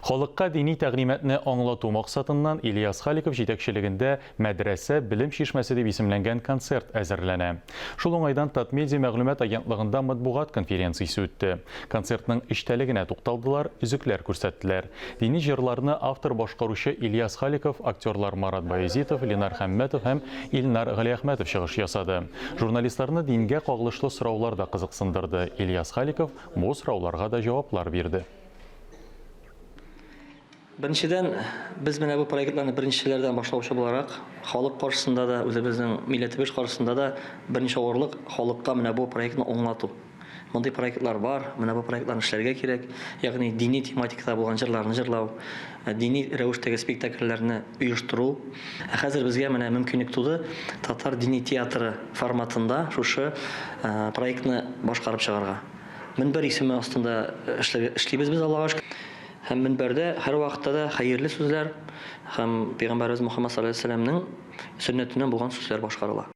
Халыкка дини тәгълиматны аңлату максатыннан Ильяс Халиков җитәкчелегендә Мәдрәсә, белем чишмәсе дип исемләнгән концерт әзерләнә. Шул уңайдан Татмедиа мәгълүмат агентлыгында матбугат конференциясе үтте. Концертның эчтәлегенә тукталдылар, өзекләр күрсәттеләр. Дини җырларны автор-башкаручы Ильяс Халиков, актерлар Марат Баязитов, Ленар Хәммәтов һәм Илнар Галиәхмәтов чыгыш ясады. Журналистларны дингә кагылышлы сораулар да кызыксындырды. Ильяс Халиков бу сорауларга да җаваплар бирде. Беренчедән, без менә бу проектларны беренчеләрдән башлаучы буларак, халык каршысында да, үзебезнең милләтебез каршысында да беренче авырлык халыкка менә бу проектны аңлату. Мондый проектлар бар, менә бу проектларны эшләргә кирәк. Ягъни дини тематикада булган җырларны җырлау, дини рәвештәге спектакльләрне оештыру. Ә хәзер безгә менә мөмкинлек туды татар дини театры форматында шушы проектны башкарып чыгарга. Мөнбәр исеме астында эшлибез без, Аллага шөкер. Һәм мөнбәрдә һәрвакытта да хәерле сүзләр һәм Пәйгамбәребез Мөхәммәд салләллаһу галәйһи ва сәлләмнең сөннәтеннән булган сүзләр башкарыла.